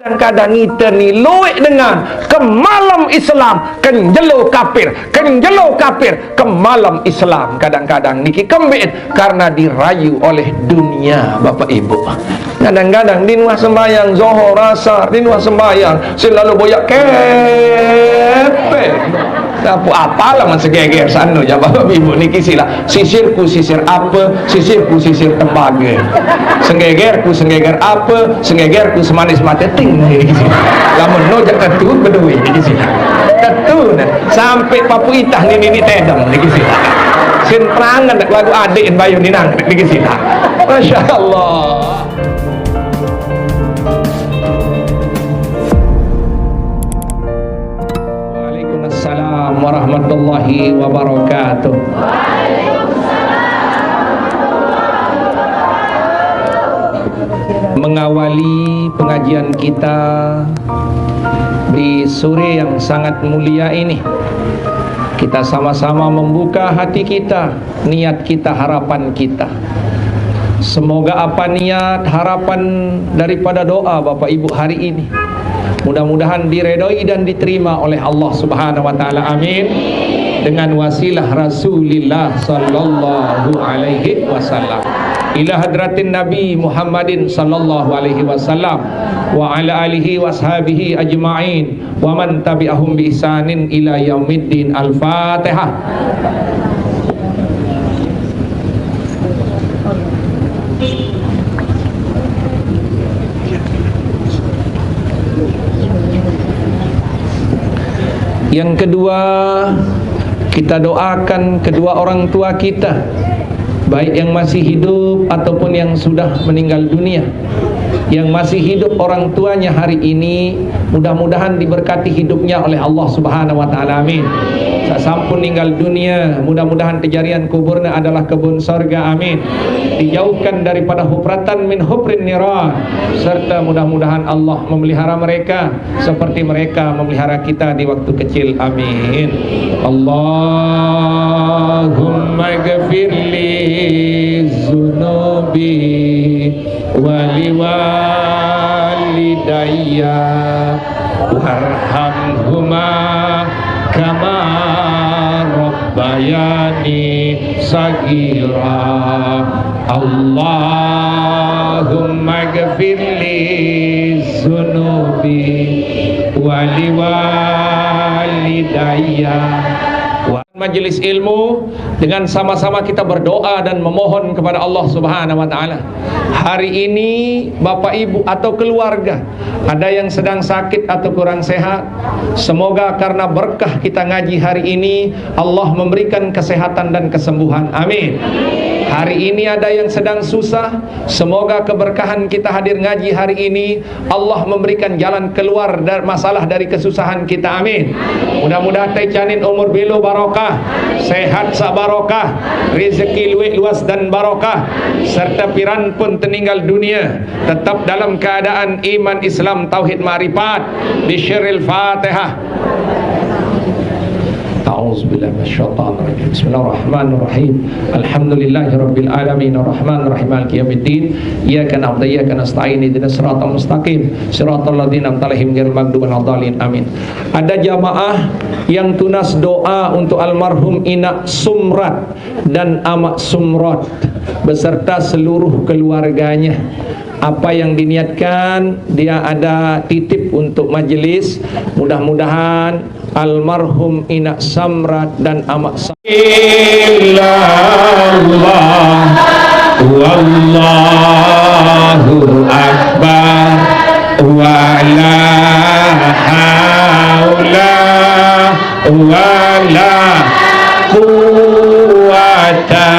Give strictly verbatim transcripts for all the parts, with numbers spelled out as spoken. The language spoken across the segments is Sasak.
Kadang-kadang kita ni luwih dengan ke malam Islam, ke jelo kafir, ke jelo kafir, ke malam Islam. Kadang-kadang niki kembe'it karena dirayu oleh dunia, Bapak Ibu. Kadang-kadang din wah sembahyang Zohor, Asar, din wah sembahyang, selalu boyak kepeng. Apa, apalah man segeger sano ya, Bapak Ibu niki sila. Sisirku sisir apa, sisirku sisir tembaga. Senggegerku senggeger apa, senggegerku semanis mata ting niki sila. Lamun no jak tetu beduit niki sila. Tetu nah. Sampai papu itah nini ni tedang niki sila. Sin perangan nak lagu adik bayu ninang niki sila. Masya Allah. Waalaikumsalam warahmatullahi wabarakatuh. Mengawali pengajian kita di sore yang sangat mulia ini, kita sama-sama membuka hati kita, niat kita, harapan kita. Semoga apa niat, harapan daripada doa Bapak Ibu hari ini mudah-mudahan diredoi dan diterima oleh Allah Subhanahu wa taala. Amin. Dengan wasilah Rasulillah sallallahu alaihi wasallam. Ila hadratin Nabi Muhammadin sallallahu alaihi wasallam wa ala alihi wa ashabihi ajma'in wa man tabi'ahum bi ihsanin ila yaumiddin. Al-Fatihah. Yang kedua, kita doakan kedua orang tua kita, baik yang masih hidup ataupun yang sudah meninggal dunia. Yang masih hidup orang tuanya hari ini, mudah-mudahan diberkati hidupnya oleh Allah Subhanahu wa taala. Amin. Sasampun ninggal dunia, mudah-mudahan kejarian kuburnya adalah kebun sorga. Amin. Dijauhkan daripada hufratan min hufrin niran, serta mudah-mudahan Allah memelihara mereka seperti mereka memelihara kita di waktu kecil. Amin. Allahumma gfirli zunubi wa liwalidayya warhamhuma kama rabbayani sagira. Allahumma gfirli zunubi wa liwalidayya. Majelis ilmu, dengan sama-sama kita berdoa dan memohon kepada Allah Subhanahu wa taala. Hari ini Bapak Ibu atau keluarga ada yang sedang sakit atau kurang sehat, semoga karena berkah kita ngaji hari ini, Allah memberikan kesehatan dan kesembuhan. Amin. Hari ini ada yang sedang susah, semoga keberkahan kita hadir ngaji hari ini, Allah memberikan jalan keluar dari masalah, dari kesusahan kita. Amin. Mudah-mudahan taicanin umur belo barokah, sehat sa barokah, rezeki luwih luas dan barokah, serta piranpun teninggal dunia tetap dalam keadaan iman, Islam, tauhid, ma'rifat. Bisirril Fatihah. A'udzubillahi minasyaitonir rajim. Bismillahirrahmanirrahim. Alhamdulillahirabbil alamin, arrahmanirrahim, maliki yaumiddin. Iyyaka na'budu wa iyyaka nasta'in. Ihdinas siratal mustaqim. Siratal ladzina an'amta 'alaihim ghairil maghdubi 'alaihim waladdallin. Amin. Ada jamaah yang tunas doa untuk almarhum Inak Sumrat dan Amak Sumrot beserta seluruh keluarganya. Apa yang diniatkan, dia ada titip untuk majelis. Mudah-mudahan almarhum Inak Samrat dan Amak Sa- Illallah, wallahu akbar, wala haula wala quwwata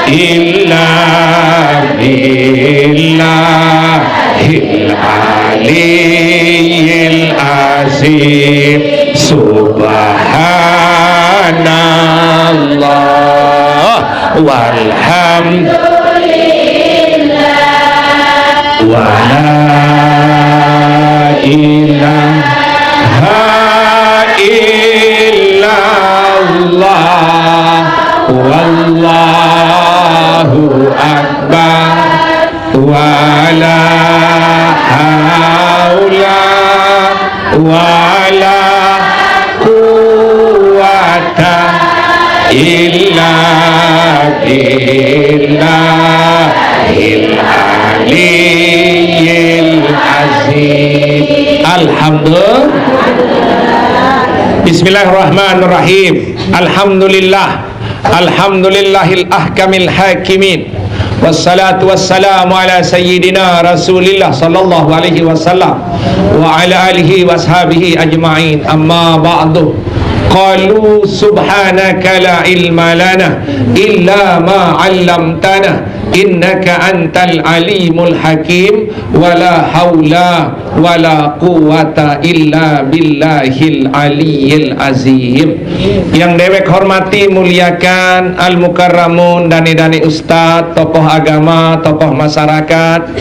illa billahil aliyyil azim. Subhanallah, walhamdulillah, wala ilaha illallah, wallahu akbar, wala haula ولا قوة إلا بالله العلي العظيم. الحمد. بسم الله الرحمن الرحيم. الحمد لله. الحمد لله الأحكم الحاكمين. والصلاة والسلام على سيدنا رسول الله صلى الله عليه وسلم وعلى آله وأصحابه أجمعين. أما بعد. قالوا سبحانك لا علم لنا إلا ما علمتنا إنك أنت العليم الحكيم. ولا حول ولا قوة إلا بالله العلي العظيم. Yang dewek hormati, muliakan, al-mukarramun, dane-dane ustad, tokoh agama, tokoh masyarakat,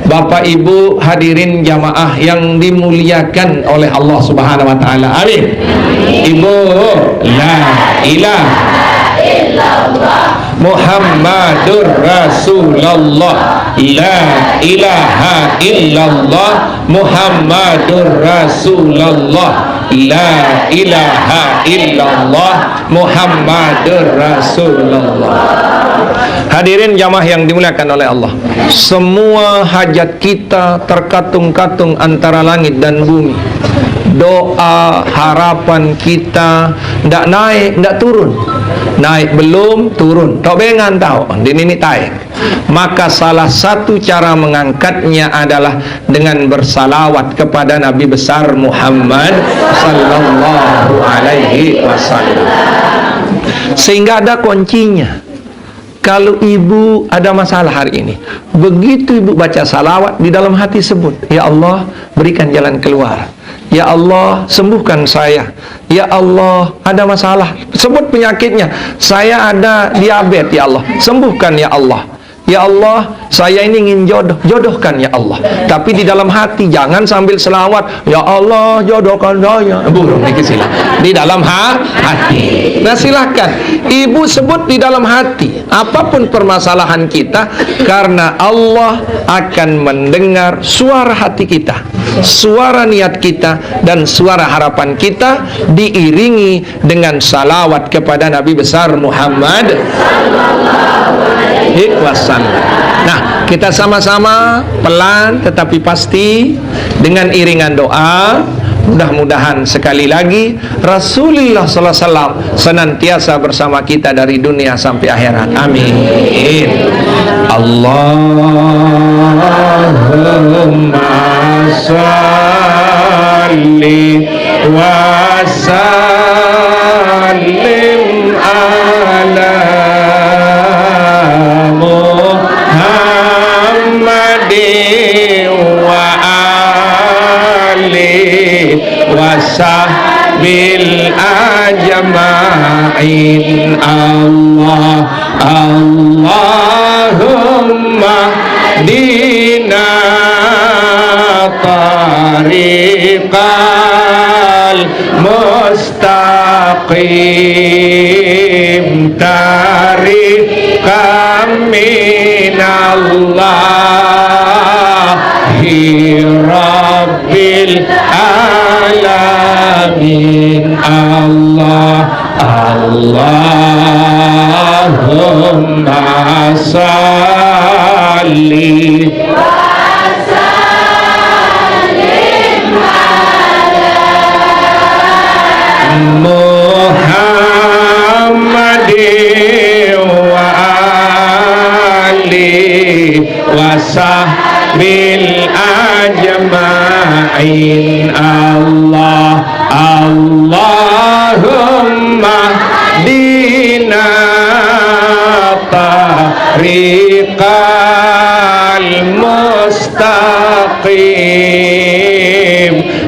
bapak ibu, hadirin jamaah yang dimuliakan oleh Allah Subhanahu wa Ta'ala. Amin. Ibu, la ilaha illallah Muhammadur Rasulullah. La ilaha illallah Muhammadur Rasulullah. La ilaha illallah Muhammadur Rasulullah. Hadirin jamaah yang dimuliakan oleh Allah, semua hajat kita terkatung-katung antara langit dan bumi. Doa, harapan kita ndak naik, ndak turun. Naik belum, turun. Tok bengan tahu, di nini taek. Maka salah satu cara mengangkatnya adalah dengan bersalawat kepada Nabi besar Muhammad sallallahu alaihi wasallam. Sehingga ada kuncinya. Kalau ibu ada masalah hari ini, begitu ibu baca salawat, di dalam hati sebut, "Ya Allah, berikan jalan keluar. Ya Allah, sembuhkan saya. Ya Allah, ada masalah." Sebut penyakitnya. "Saya ada diabetes, ya Allah. Sembuhkan, ya Allah. Ya Allah, saya ini ingin jodoh. Jodohkan, ya Allah." Tapi di dalam hati, jangan sambil selawat, "Ya Allah, jodohkan saya." Burung niki sila. Di dalam ha-, hati. Nah, silahkan. Ibu sebut di dalam hati. Apapun permasalahan kita, karena Allah akan mendengar suara hati kita, suara niat kita, dan suara harapan kita, diiringi dengan salawat kepada Nabi besar Muhammad wasallam. Nah, kita sama-sama pelan tetapi pasti dengan iringan doa. Mudah-mudahan sekali lagi Rasulullah sallallahu alaihi wasallam senantiasa bersama kita dari dunia sampai akhirat. Amin. Allahumma salli wa sallim ala Muhammadin wa ali wa sahbil ajma'in. Allah, Allahumma dina tariqal mustaqim, tariqam minallahi rabbil alamin. Allah, Allahumma salli Muhammadin wa ali wa sahbil ajma'in. Allah, Allahumma dina tariqal mustaqim,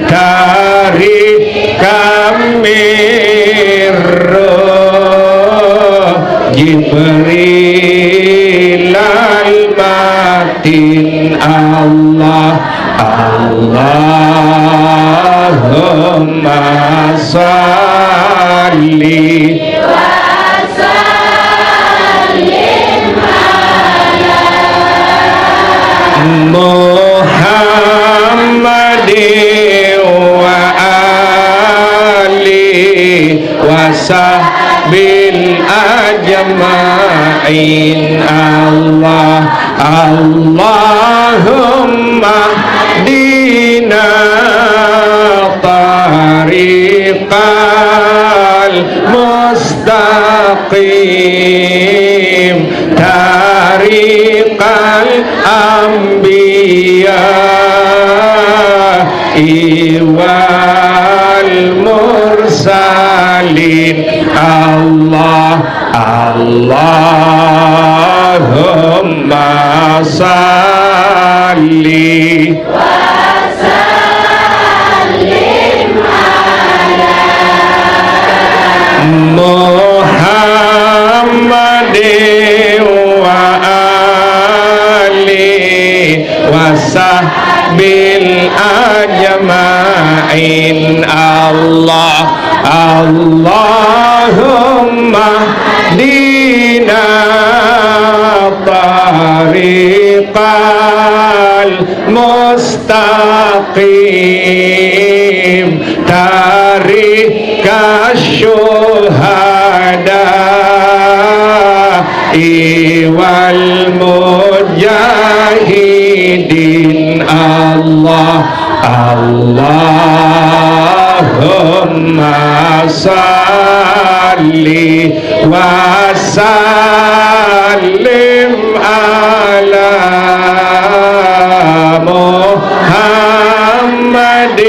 tariqam mirruh Jibril al-matin. Allah, Allahumma salli Muhammadin wa وصحبه أجمعين. الله، اللهم اهدنا الطريق المستقيم، طريق الأنبياء والمرسلين. الله، اللهم صل وسلم على محمد وآله وصحبه أجمعين. الله، اللهم اهدنا الطريق المستقيم، طريق الشهداء والمجاهدين. الله، اللهم صل وسلم على محمد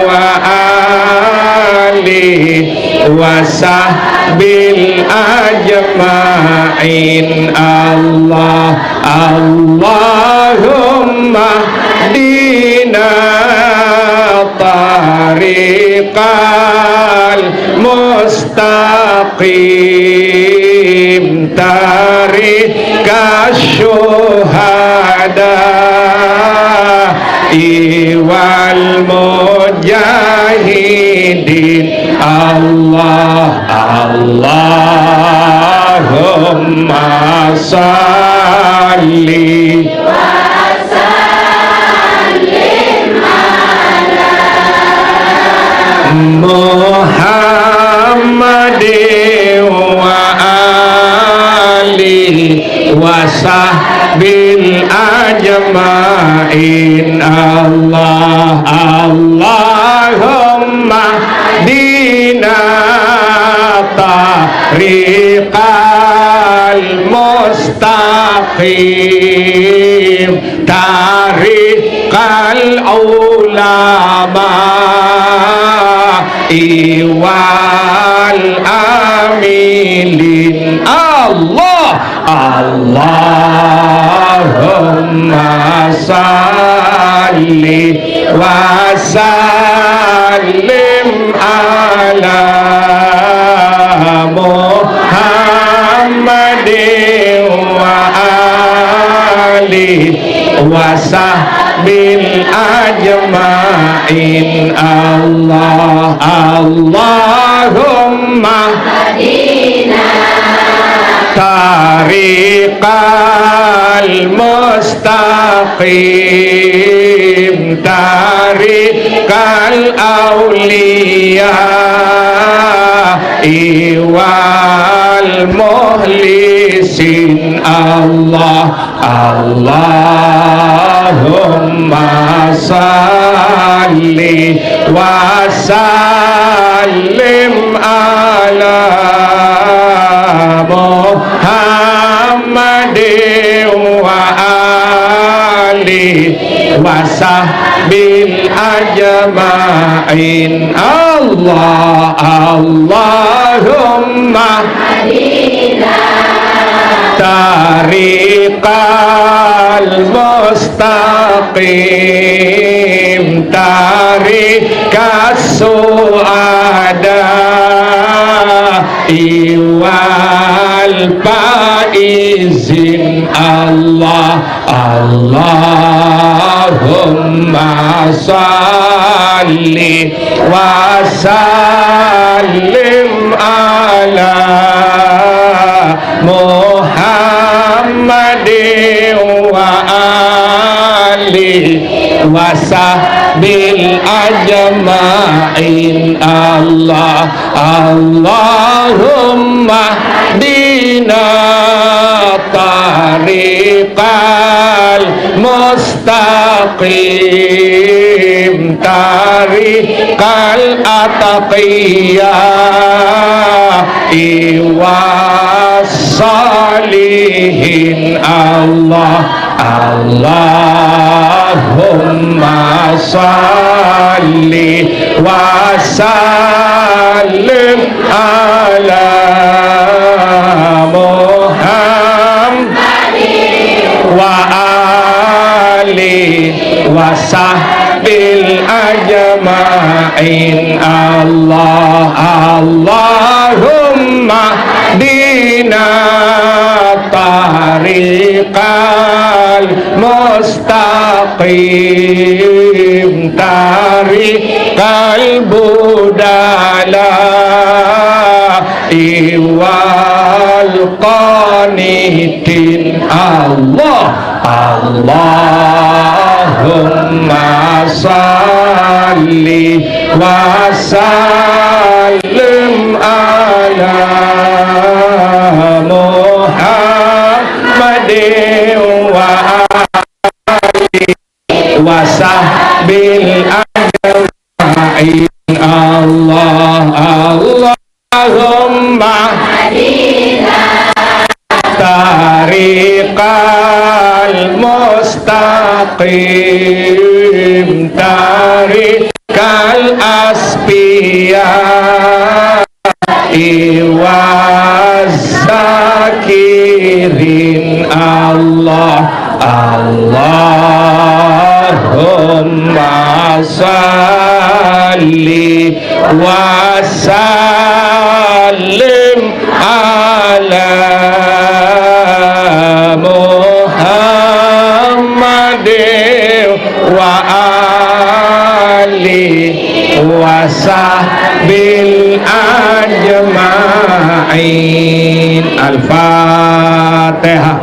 وآله وصحبه أجمعين. الله، اللهم اهدنا الطريق المستقيم، طريق الشهداء والمجاهدين. الله، اللهم صل وسلم على محمد وآله وصحبه أجمعين. الله، اللهم اهدنا الطريق المستقيم، طريق العلماء والعاملين. الله، اللهم صل وسلم على محمد وآله وصحبه أجمعين. الله، اللهم اهدنا طريق المستقيم، طريق الأولياء والمخلصين. الله، اللهم صل وسلم على محمد وآله وصحبه أجمعين. الله، اللهم اهدنا طريق المستقيم، طريق السعداء والفائزين. الله، اللهم صل وسلم على محمد وآله وصحبه أجمعين. الله، اللهم اهدنا الطريق المستقيم، طريق الأتقياء والصالحين. الله، اللهم صل وسلم على محمد وآله وصحبه أجمعين. الله، اللهم اهدنا الطريق المستقيم، طريق البدلاء والقانتين. الله، اللهم صل وسلم على محمد وآله وصحبه أجمعين. الله، اللهم طريق المستقيم، طريق الأصفياء والذاكرين. الله، اللهم صل وسلم على محمد وآله وصحبه أجمعين. الفاتحة.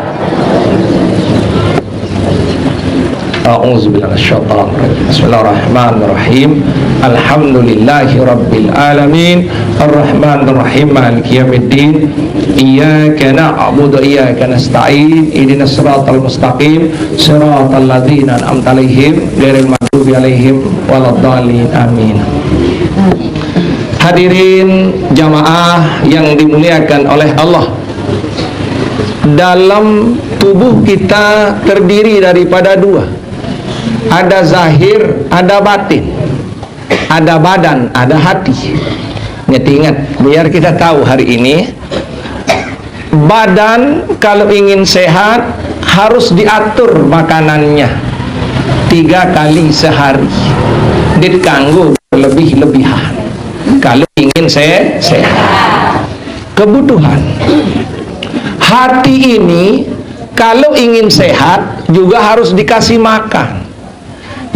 أعوذ بالله من الشيطان الرجيم. بسم الله الرحمن الرحيم. الحمد لله رب العالمين. الرحمن الرحيم. مالك يوم الدين. إياك نعبد وإياك نستعين. اهدنا الصراط المستقيم. صراط الذين أنعمت عليهم غير المغضوب عليهم ولا الضالين. آمين. Hadirin jamaah yang dimuliakan oleh Allah, dalam tubuh kita terdiri daripada dua. Ada zahir, ada batin. Ada badan, ada hati. Ingat-ingat, biar kita tahu hari ini, badan kalau ingin sehat harus diatur makanannya tiga kali sehari. Dit kanggo lebih-lebihan kalau ingin se sehat. Kebutuhan. Hati ini kalau ingin sehat juga harus dikasih makan.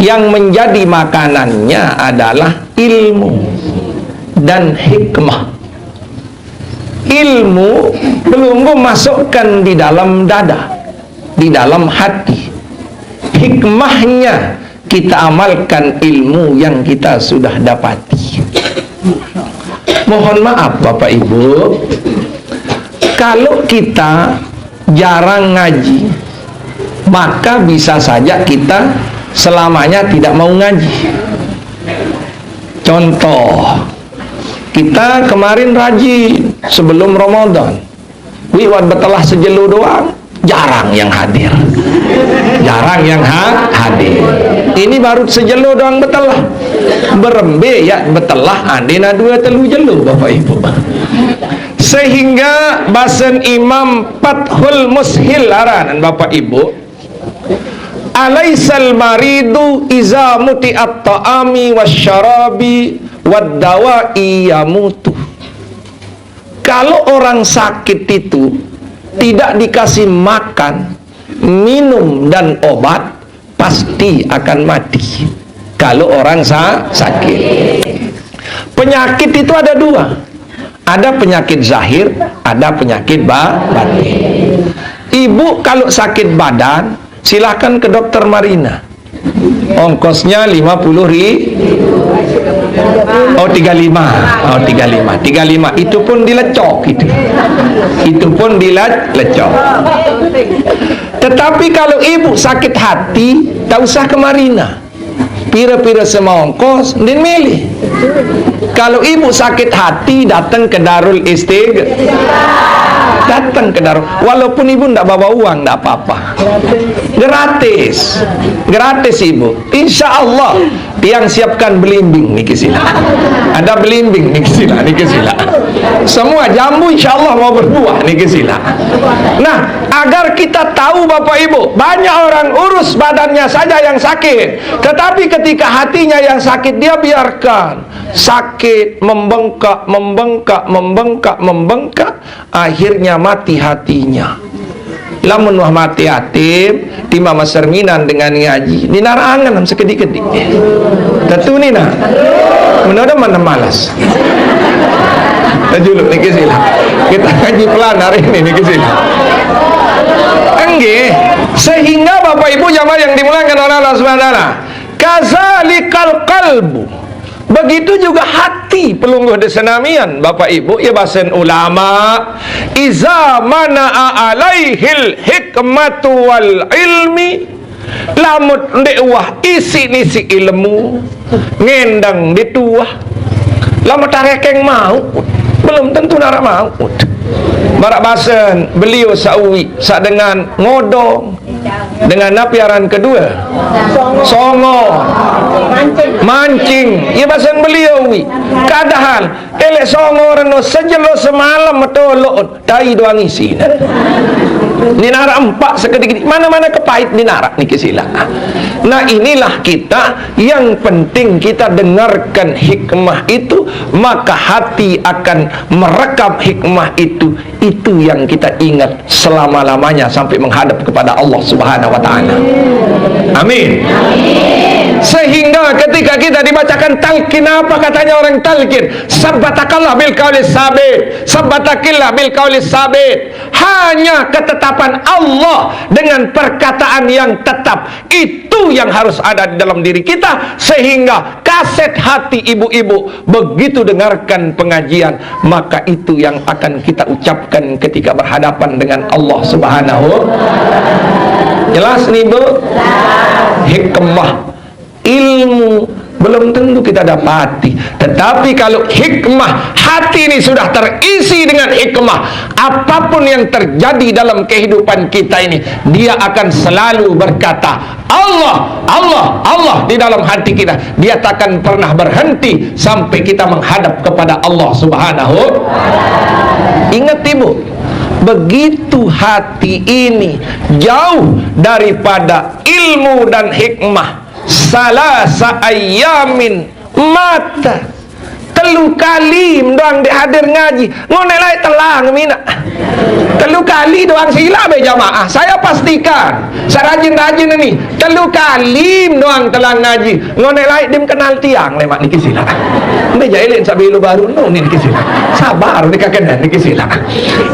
Yang menjadi makanannya adalah ilmu dan hikmah. Ilmu belum masukkan di dalam dada, di dalam hati. Hikmahnya kita amalkan ilmu yang kita sudah dapati. Mohon maaf Bapak Ibu, kalau kita jarang ngaji, maka bisa saja kita selamanya tidak mau ngaji. Contoh, kita kemarin rajin sebelum Ramadan. Wi, wat betelah sejelo doang, jarang yang hadir. Jarang yang ha hadir. Ini baru sejelo doang betelah. Berembe ya betelah ande na dua telu jelo, Bapak Ibu. Sehingga basen Imam Fathul Mushil aranan, Bapak Ibu, alaisal maridu iza muti'at ta'ami wasyarabi wad dawa'i yamutu. Kalau orang sakit itu tidak dikasih makan, minum dan obat, pasti akan mati. Kalau orang sa sakit. Penyakit itu ada dua. Ada penyakit zahir, ada penyakit ba batin. Ibu kalau sakit badan, silakan ke dokter Marina. Ongkosnya lima puluh ri-, oh, tiga lima. Oh, tiga lima. Tiga lima. Itu pun dilecok itu. Itu pun dilecok. Tetapi kalau ibu sakit hati, tak usah ke Marina. Pira-pira sema ongkos, ndin milih. Kalau ibu sakit hati, datang ke Darul Istig-, datang ke Darul. Walaupun ibu ndak bawa uang, ndak apa-apa. Gratis. Gratis, ibu. Insya Allah, tiang siapkan belimbing niki sila. Ada belimbing niki sila, niki sila. Semua jambu insya Allah mau berbuah niki sila. Nah, agar kita tahu, Bapak Ibu, banyak orang urus badannya saja yang sakit, tetapi ketika hatinya yang sakit, dia biarkan sakit membengkak, membengkak, membengkak, membengkak, akhirnya mati hatinya. Lamun wah mati yatim, timbang maserminan dengan ngaji, ninarak angen sekedik-kedik. Tentu nina. Menurut mana malas. Tajuluk niki sila. Kita ngaji pelan hari ini niki sila. Enggih, sehingga Bapak Ibu jamaah yang dimuliakan oleh Allah Subhanahu wa taala, kazalikal qalbu. Begitu juga hati pelungguh desenamian, Bapak Ibu, ya basen ulama, iza mana'a alaihil hikmatu wal ilmi, lamut ndik wah isi nisi ilmu, ngendang dituah, lamut tarekeng maut, belum tentu narak maut. Barak basen beliau sawi, sak dengan ngodong, dengan napi aran kedua? Songo. Mancing. Ya, basen beliau wi. Kadahal, elek songo reno sejelo semalam metolok, tai doang isi. Ninarak empak sekedik-kedik. Mana-mana kepait ninarak niki sila. Nah, inilah kita, yang penting kita dengarkan hikmah itu, maka hati akan merekam hikmah itu. Itu yang kita ingat selama-lamanya sampai menghadap kepada Allah Subhanahu wa taala. Amin. Sehingga ketika kita dibacakan talqin, apa katanya orang talqin? Sabbatakallah bil qaulis sabit. Sabbatakillah bil qaulis sabit. Hanya ketetapan Allah dengan perkataan yang tetap. Itu yang harus ada di dalam diri kita, sehingga kaset hati ibu-ibu begitu dengarkan pengajian, maka itu yang akan kita ucapkan ketika berhadapan dengan Allah Subhanahu. Jelas nih, Bu? Hikmah, ilmu belum tentu kita dapati, tetapi kalau hikmah hati ini sudah terisi dengan hikmah, apapun yang terjadi dalam kehidupan kita ini, dia akan selalu berkata, "Allah, Allah, Allah" di dalam hati kita. Dia takkan pernah berhenti sampai kita menghadap kepada Allah Subhanahu. Ingat, Ibu, begitu hati ini jauh daripada ilmu dan hikmah, salasa ayyamin mata. Telu kali doang dek hadir ngaji, ngonek laik telang mina. Telu kali doang sila be jamaah. Saya pastikan, sarajin-rajin ini, telu kali doang telang ngaji, ngonek laik dim kenal tiang lemak niki sila. Mbe jahilin sabilu baru no niki sila. Sabar dikakena niki sila.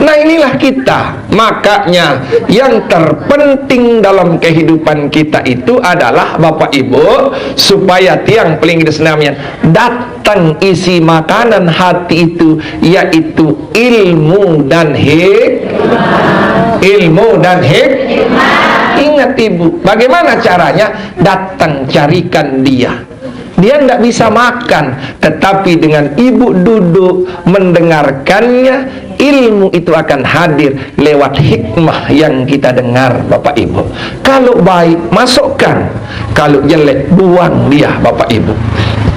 Nah, inilah kita. Makanya, yang terpenting dalam kehidupan kita itu adalah, Bapak Ibu, supaya tiang pelinggih senamian, datang isi makanan hati itu, yaitu ilmu dan hik-, ilmu dan hik-, ingat, Ibu, bagaimana caranya? Datang carikan dia. Dia ndak bisa makan, tetapi dengan ibu duduk mendengarkannya, ilmu itu akan hadir lewat hikmah yang kita dengar, Bapak Ibu. Kalau baik, masukkan. Kalau jelek, buang dia, Bapak Ibu.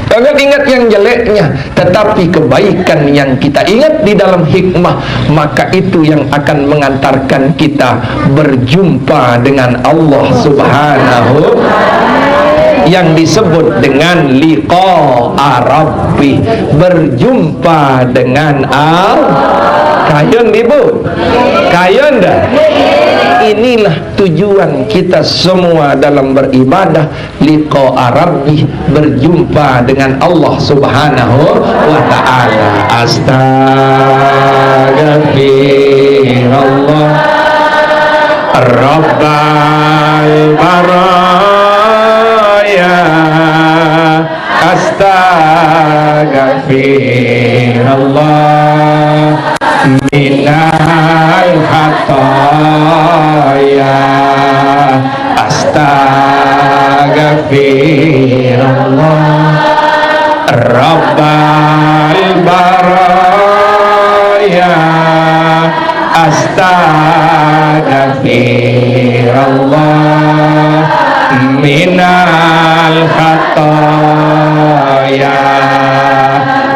Jangan ingat yang jeleknya, tetapi kebaikan yang kita ingat di dalam hikmah, maka itu yang akan mengantarkan kita berjumpa dengan Allah Subhanahu, yang disebut dengan liqa Rabbi, berjumpa dengan Allah. Kayun, Ibu? Kayun dah? Inilah tujuan kita semua dalam beribadah, liqa Rabbi, berjumpa dengan Allah Subhanahu wa taala. Astagfirullah. Rabbal bara Astaghfirullah minal khataya. Astaghfirullah Rabbal baraya. Astaghfirullah minal khataya.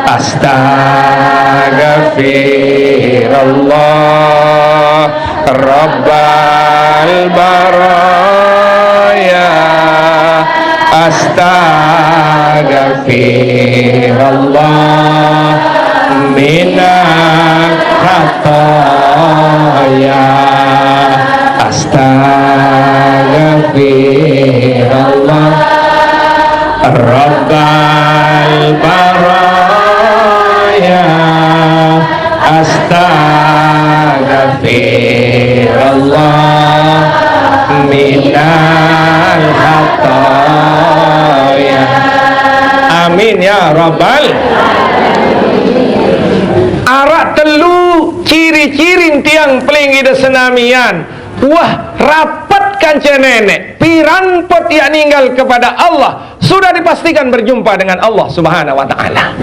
Astaghfirullah Rabbal baraya. Astaghfirullah minal khataya. Astaghfirullah Rabbal baraya. Astaghfirullah minal khataya. Amin ya rabbal. Arak telu ciri-ciri tiang pelinggih di senamian. Wah, rapat kanca nenek, piran put ia ninggal kepada Allah, sudah dipastikan berjumpa dengan Allah Subhanahu wa Ta'ala.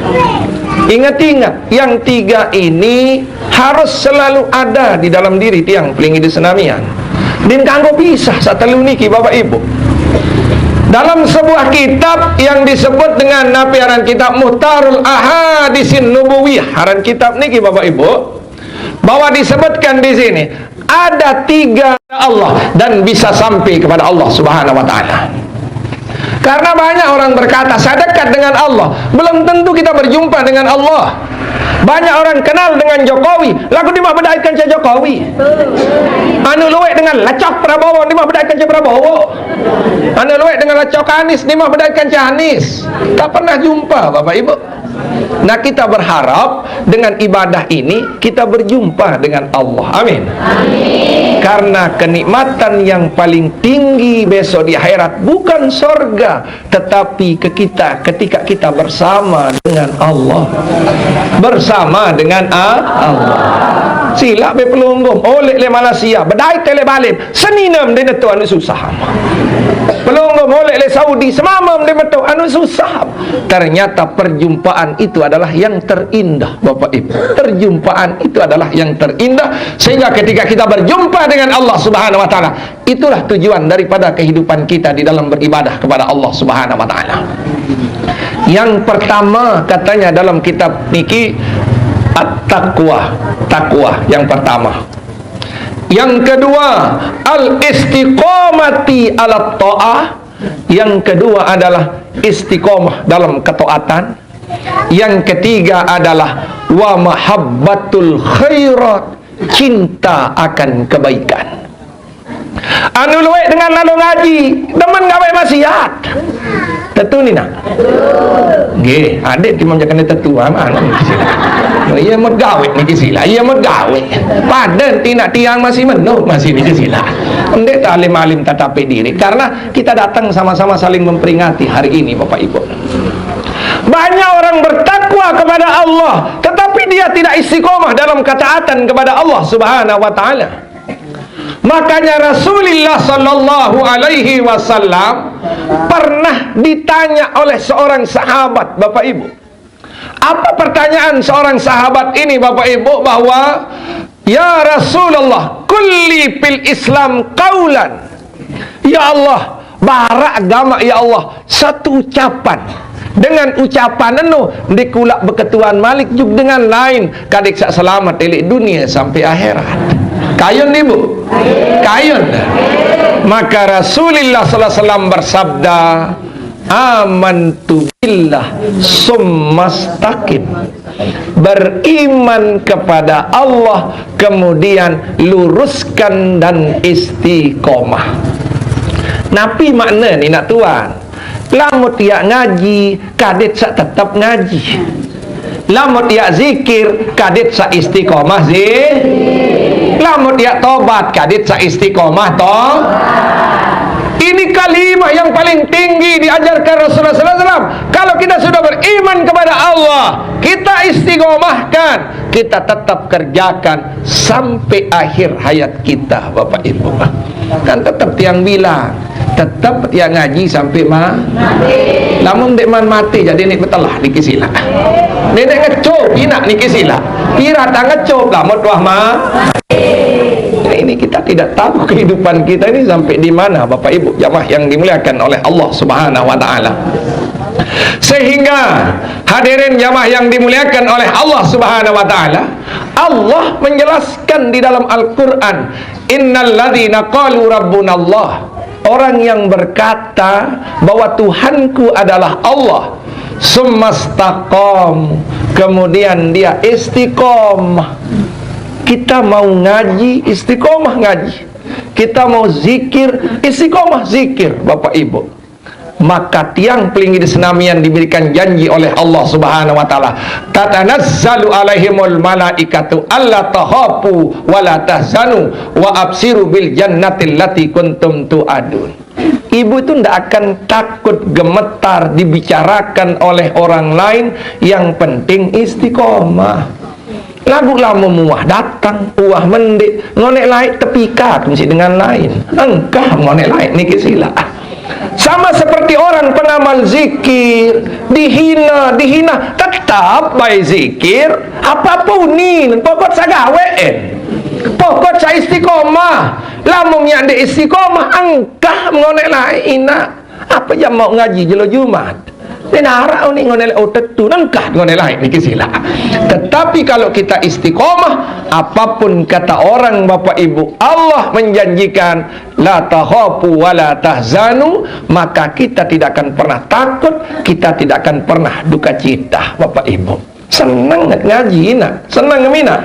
Ingat-ingat, yang tiga ini harus selalu ada di dalam diri tiang pelinggih di senamian. Din kanggo pisah satelu niki, Bapak Ibu. Dalam sebuah kitab yang disebut dengan napi aran kitab Muhtarul Ahadisin Nubawiyah, aran kitab niki, Bapak Ibu, bahwa disebutkan di sini ada tiga Allah dan bisa sampai kepada Allah Subhanahu wa Ta'ala. Karena banyak orang berkata, "Saya dekat dengan Allah." Belum tentu kita berjumpa dengan Allah. Banyak orang kenal dengan Jokowi, lagu dia mah bedaikan si Jokowi. Anu luwek dengan lacok Prabowo, dia mah bedaikan si Prabowo. Anu luwek dengan lacok Anies, dia mah bedaikan si Anies. Tak pernah jumpa, Bapak Ibu. Nah, kita berharap dengan ibadah ini kita berjumpa dengan Allah. Amin. Karena kenikmatan yang paling tinggi besok di akhirat bukan sorga, tetapi ke kita ketika kita bersama dengan Allah. Bersama dengan a-, Allah. Sila be pelungguh, oleh le Malaysia, bedai tele balim, seninem de netu anu susah. Pelungguh, oleh le Saudi, semamam de metu anu susah. Ternyata perjumpaan itu adalah yang terindah, Bapak Ibu. Perjumpaan itu adalah yang terindah, sehingga ketika kita berjumpa dengan Allah Subhanahu wa Ta'ala, itulah tujuan daripada kehidupan kita di dalam beribadah kepada Allah Subhanahu wa Ta'ala. Yang pertama, katanya dalam kitab niki, at-taqwa. Takwa yang pertama. Yang kedua, al-istiqamati ala ta'ah. Yang kedua adalah istiqomah dalam ketaatan. Yang ketiga adalah wa mahabbatul khairat, cinta akan kebaikan. Anu luwek dengan lalu ngaji, demen gawe maksiat. Tetu ni nak? Nggih, adik timbang jangan tetu aman. Iya mut gawe niki sila, iya mut gawe. Pada ti nak tiang masih menuk masih niki sila. Ndek tak alim-alim tatapi diri, karena kita datang sama-sama saling memperingati hari ini, Bapak Ibu. Banyak orang bertakwa kepada Allah, tetapi dia tidak istiqomah dalam ketaatan kepada Allah Subhanahu wa Ta'ala. Makanya Rasulullah Sallallahu Alaihi Wasallam pernah ditanya oleh seorang sahabat, Bapak Ibu. Apa pertanyaan seorang sahabat ini, Bapak Ibu, bahwa, "Ya Rasulullah, kulli fil Islam qaulan." Ya Allah, barak gamak, ya Allah, satu ucapan. Dengan ucapan eno, dikulak beketuan malik juk dengan lain, kadik sak selamat elik dunia sampai akhirat. Kayun, Ibu? Kayun. Maka Rasulullah sallallahu alaihi wasallam bersabda, "Amantu billah summastaqim." Beriman kepada Allah, kemudian luruskan dan istiqomah. Napi makna ni nak tuan? Lamut ia ngaji, kadet sak tetap ngaji. Lamut ia zikir, kadet sak istiqomah zikir. Lamut ia tobat, kadet sak istiqomah tobat. Ini kalimah yang paling tinggi diajarkan Rasulullah sallallahu alaihi wasallam. Kalau kita sudah beriman kepada Allah, kita istiqomahkan, kita tetap kerjakan sampai akhir hayat kita, Bapak Ibu. Kan tetap tiang bilang, tetap tiang ngaji sampai ma-, lamun dek man mati jadi ni betelah niki sila. Nenek ngecop, inak niki sila. Pirata ngecop, lamun tuah ma-, ini kita tidak tahu kehidupan kita ini sampai di mana, Bapak Ibu jamaah yang dimuliakan oleh Allah Subhanahu wa Ta'ala. Sehingga, hadirin jamaah yang dimuliakan oleh Allah Subhanahu wa Ta'ala, Allah menjelaskan di dalam Al-Quran, "Innalladzina qalu rabbunallah," orang yang berkata bahwa Tuhanku adalah Allah, "summa istaqamu," kemudian dia istiqomah. Kita mau ngaji, istiqomah ngaji. Kita mau zikir, istiqomah zikir, Bapak Ibu. Maka tiang pelinggih senamian diberikan janji oleh Allah Subhanahu wa Ta'ala, "Tatanazzalu alaihimul malaikatu alla tahafu wa la tahzanu wa absiru bil jannatil lati kuntum tu'adun." Ibu itu ndak akan takut gemetar dibicarakan oleh orang lain, yang penting istiqomah. Lagu lama muah datang, uah mendek, ngonek laik tepika mesti dengan lain. Engkah ngonek laik niki sila. Sama seperti orang pengamal zikir, dihina, dihina, tetap baik zikir, apapun ni, pokok sagawe en. Pokok sa istiqomah. Lamun nyak dek istiqomah, engkah ngonek laik ina. Apa jam mau ngaji jelo Jumat? Dia narak ni ngonek laik otak tu, nengkah ngonek laik niki sila. Tetapi kalau kita istiqomah, apapun kata orang, Bapak Ibu, Allah menjanjikan, "La tahafu wa la tahzanu," maka kita tidak akan pernah takut, kita tidak akan pernah duka cita, Bapak Ibu. Senang nggak ngaji, nak? Senang nggak, Mina?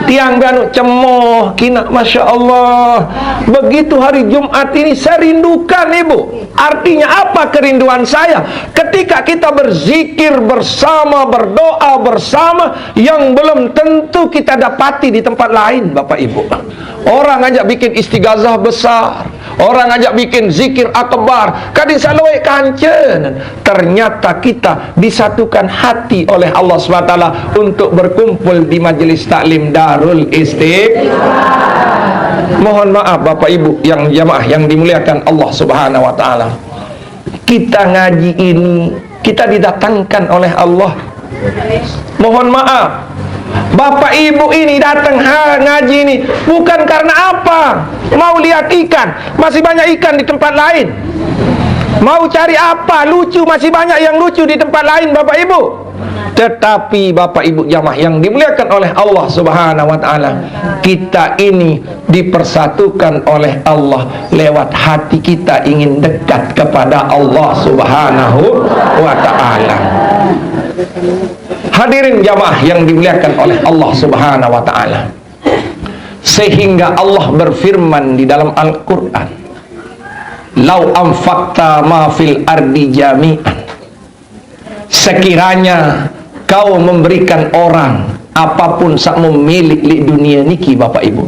Tiang bianu cemoh, kina, Masya Allah. Begitu hari Jumat ini, saya rindukan, Ibu. Artinya apa kerinduan saya? Ketika kita berzikir bersama, berdoa bersama, yang belum tentu kita dapati di tempat lain, Bapak Ibu. Orang ajak bikin istighazah besar, orang ajak bikin zikir akbar, kadin saloe kancen. Ternyata kita disatukan hati oleh Allah subhanahu wa taala untuk berkumpul di majelis taklim Darul Istiqamah. Mohon maaf, Bapak Ibu yang jamaah yang dimuliakan Allah Subhanahu wa Ta'ala, kita ngaji ini, kita didatangkan oleh Allah. Mohon maaf, Bapak Ibu ini datang ha-, ngaji ini bukan karena apa? Mau lihat ikan, masih banyak ikan di tempat lain. Mau cari apa lucu, masih banyak yang lucu di tempat lain, Bapak Ibu. Tetapi Bapak Ibu jamaah yang dimuliakan oleh Allah Subhanahu wa Ta'ala, kita ini dipersatukan oleh Allah lewat hati kita ingin dekat kepada Allah Subhanahu wa Ta'ala. Hadirin jamaah yang dimuliakan oleh Allah Subhanahu wa Ta'ala, sehingga Allah berfirman di dalam Al-Quran, "Lau anfaqta ma fil ardi jami'an," sekiranya kau memberikan orang apapun sak memilih li dunia niki, Bapak Ibu,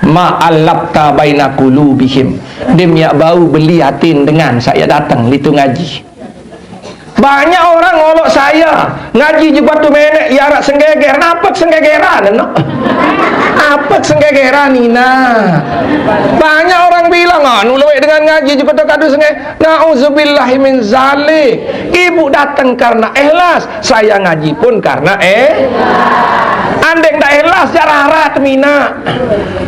"ma allafta baina qulubihim," demiak bau beli atin dengan saya datang litu ngaji. Banyak orang ngolok saya, ngaji juga tu menek, ya arak senggeger, apa senggegeran, no? Apa senggegeran, Ina? Banyak orang bilang, "Ah, nu luwek dengan ngaji juga tu kadu sengge-," Nauzubillahi min zalik. Ibu datang karena ikhlas, saya ngaji pun karena eh. Andai ndak ikhlas, jak rarat, Mina.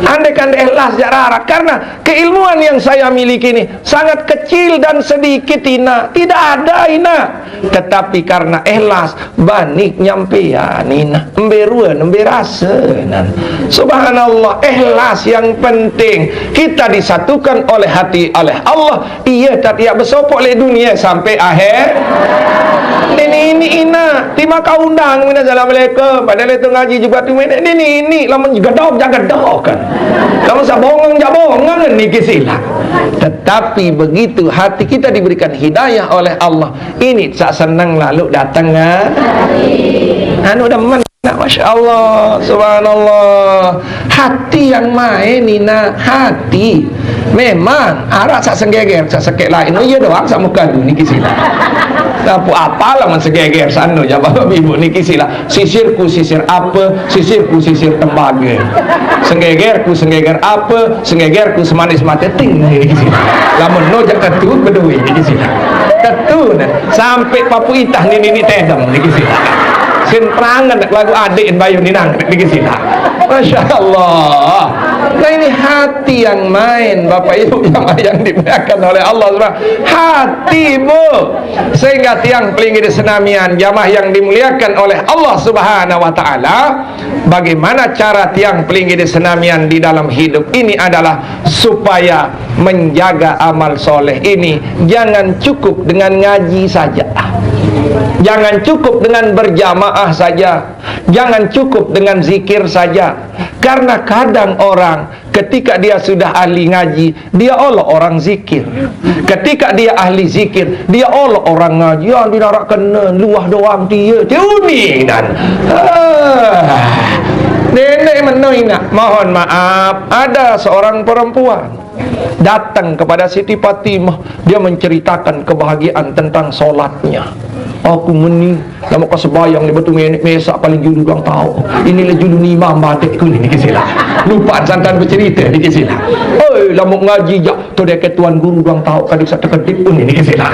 Andai kan ikhlas, jak rarat. Karena keilmuan yang saya miliki ini sangat kecil dan sedikit, Ina. Tidak ada, Ina. Tetapi karena ikhlas, bani nyampean, Ina. Embe ruan, embe rasanan. Subhanallah, ikhlas yang penting. Kita disatukan oleh hati, oleh Allah. Iya, tak tiap besopok le dunia sampai akhir. Nini ini, Ina, terima kau undang, Mina, assalamualaikum. Padahal itu ngaji juga tu, Mina. Nini ini, lamun gedok, jak gedok kan. Lamun sabongang, jak bongang, niki sila. Tetapi begitu hati kita diberikan hidayah oleh Allah, ini sak senang lalu datang, ah. Anu demen. Nah, Masya Allah, Subhanallah. Hati yang main, Ina, hati. Memang, arak sak senggeger, sak sekek lain. Oh, iya doang, sak muka tu, niki sila. Nah, apa lah man segeger sana, ya, Bapak Ibu, niki sila. Sisirku sisir apa, sisirku sisir tembaga. Senggegerku senggeger apa, senggegerku semanis mata ting, niki sila. Lamun no jak tetu, bedui, niki sila. Tetu, nah. Sampai papu itah ni nini tedem, niki sila. Sin perangan lagu adik bayu ninang, niki sila. Masya Allah. Nah, ini hati yang main, Bapak Ibu jamaah yang dimuliakan oleh Allah Subhanahu. Hati, Bu. Sehingga tiang pelinggih di senamian, jamaah yang dimuliakan oleh Allah Subhanahu wa Ta'ala, bagaimana cara tiang pelinggih di senamian di dalam hidup ini adalah supaya menjaga amal soleh ini. Jangan cukup dengan ngaji saja. Jangan cukup dengan berjamaah saja. Jangan cukup dengan zikir saja. Karena kadang orang ketika dia sudah ahli ngaji, dia olo orang zikir. Ketika dia ahli zikir, dia olo orang ngaji. Yang dinarak kena, luah doang dia. Tiuni dan. Ah. Nenek menoi nak. Mohon maaf, ada seorang perempuan datang kepada Siti Fatimah. Dia menceritakan kebahagiaan tentang solatnya. Aku meni, lama kau sebayang di batu menek mesak paling julu doang tahu. Inilah julu ni imam batik ku ni, niki sila. Lupa santan bercerita, niki sila. Oi, lama ngaji jak tu dia ke tuan guru doang tahu kadi satu kedip pun, niki sila.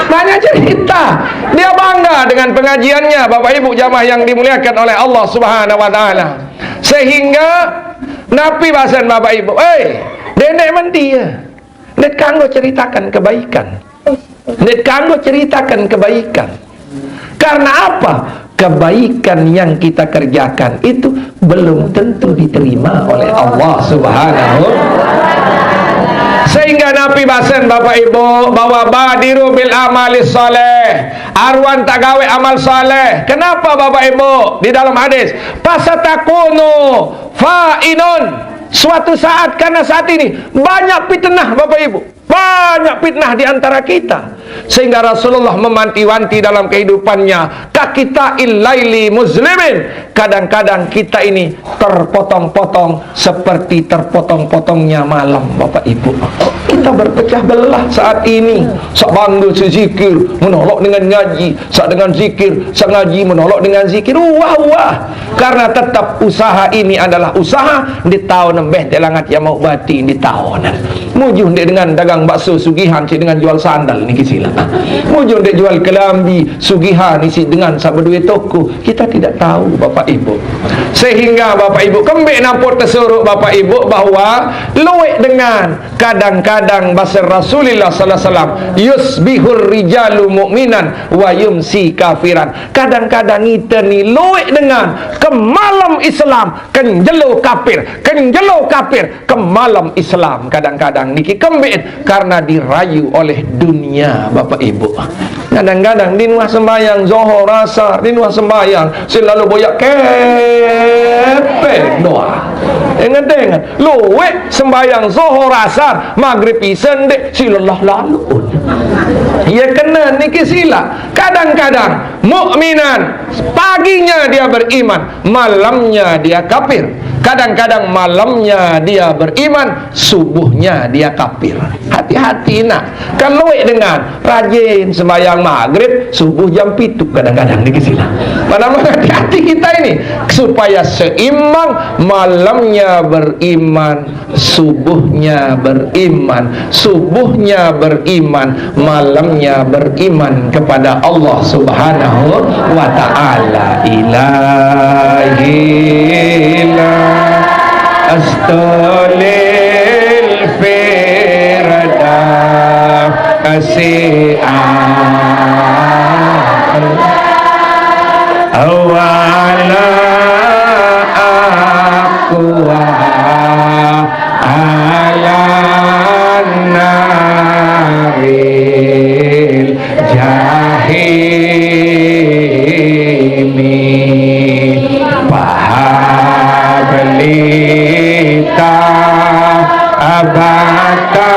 Banyak cerita. Dia bangga dengan pengajiannya, Bapak Ibu jamaah yang dimuliakan oleh Allah Subhanahu wa Ta'ala. Sehingga napi bahasan Bapak Ibu, eh, denek mendia. Ndet kanggo ceritakan kebaikan. Ndet kanggo ceritakan kebaikan. Karena apa? Kebaikan yang kita kerjakan itu belum tentu diterima oleh Allah Subhanahu. Sehingga napi bahasan Bapak Ibu bahwa badiru bil amali saleh. Aruan tak gawe amal saleh. Kenapa Bapak Ibu? Di dalam hadis, fasatakunu fainun. Suatu saat, karena saat ini banyak fitnah, Bapak Ibu. Banyak fitnah di antara kita. Sehingga Rasulullah memanti-wanti dalam kehidupannya, kakita illaili muslimin. Kadang-kadang kita ini terpotong-potong seperti terpotong-potongnya malam, Bapak Ibu. Kita berpecah belah saat ini. Sak bangga si zikir, menolak dengan ngaji. Sak dengan zikir, sak ngaji, menolak dengan zikir. Wah, wah. Karena tetap usaha ini adalah usaha di tahun nembeh telangat yang mau bati di tahun. Mujuh ndik dengan dagang bakso sugihan, si dengan jual sandal, niki sila. Mujuh ndik jual kelambi sugihan, si dengan sabedue toko. Kita tidak tahu, Bapak Ibu. Sehingga Bapak Ibu kembik namput tesuruk, Bapak Ibu, bahwa luwek dengan kadang-kadang bahasa Rasulullah sallallahu alaihi wasallam, yusbihur rijalu mu'minan wa yumsi kafiran. Kadang-kadang kita ni luwek dengan ke malam Islam, kenjelo kafir, kenjelo kafir, ke malam Islam. Kadang-kadang niki kembik karena dirayu oleh dunia, Bapak Ibu. Kadang-kadang di nuah sembahyang Zohor, Asar, di nuah sembahyang selalu boyak kepeng doa. Ingat-ingat, luwek sembahyang Zohor, Asar, Maghrib, Isya ndik si lelah lalu. Ya kena niki sila. Kadang-kadang mukminan, paginya dia beriman, malamnya dia kafir. Kadang-kadang malamnya dia beriman, subuhnya dia kafir. Hati-hati nak. Kalau dengan rajin sembahyang maghrib, subuh jam pitu kadang-kadang niki sila. Mana hati-hati kita ini supaya seimbang, malamnya beriman, subuhnya beriman, subuhnya beriman, malamnya beriman kepada Allah Subhanahu wa Ta'ala. Ilahi la astolil firda kasi'an. Awala aqwa ala naril jahimi. Fahablita abata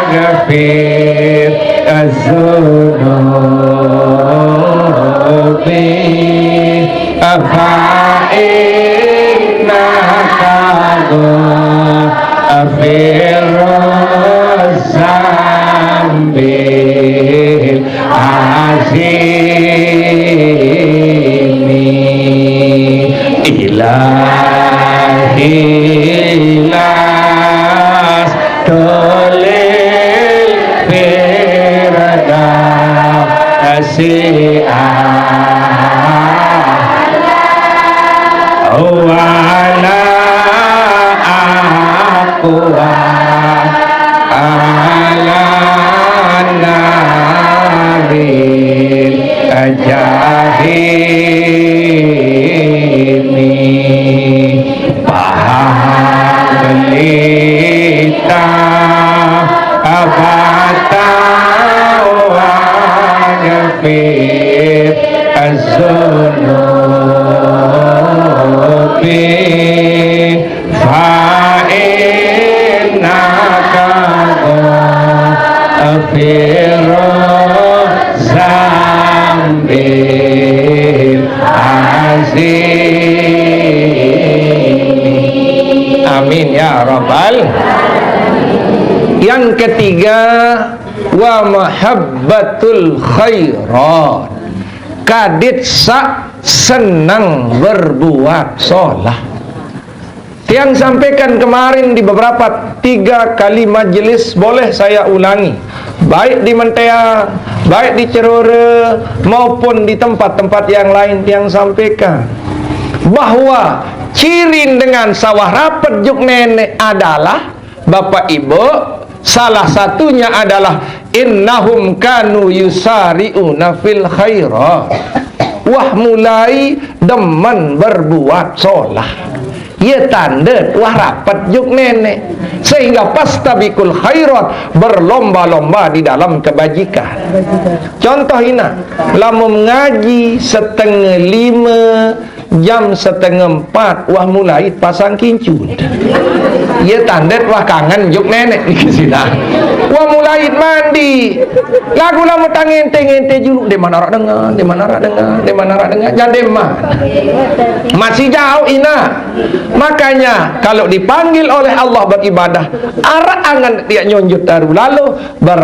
wagfir zunubi. فإنك غافر الذنب العظيم. إلهي لست للفردوس أعلى ولا أقوى على نار الجحيم. فهب لي توبة واغفر الذنوب، فإنك غافر الذنب العظيم. Amin ya rabbal. Yang ketiga, wa mahabbatul khairat. Kadit sak senang berbuat solah. Tiang sampaikan kemarin di beberapa, tiga kali majelis, boleh saya ulangi. Baik di Mentea, baik di Cerore, maupun di tempat-tempat yang lain, tiang sampaikan bahwa ciri dengan sawah rapet juk nenek adalah, Bapak Ibu, salah satunya adalah innahum kanu yusari'una fil khairat. Wah mulai demen berbuat solah. Ye tandet wah rapet juk nenek. Sehingga fastabiqul khairat, berlomba-lomba di dalam kebajikan. Contoh ina, lamun ngaji setengah lima, jam setengah empat, wah mulai pasang kincut. Ye tandet wah kangen juk nenek niki sida. Wah mulai mandi. Lagu lama tang ente-ente julu, di mana rak dengar, di mana rak dengar, di mana rak dengar, jadi mah. Masih jauh ina. Makanya kalau dipanggil oleh Allah beribadah, arak angan dia nyonjut daru lalu ber-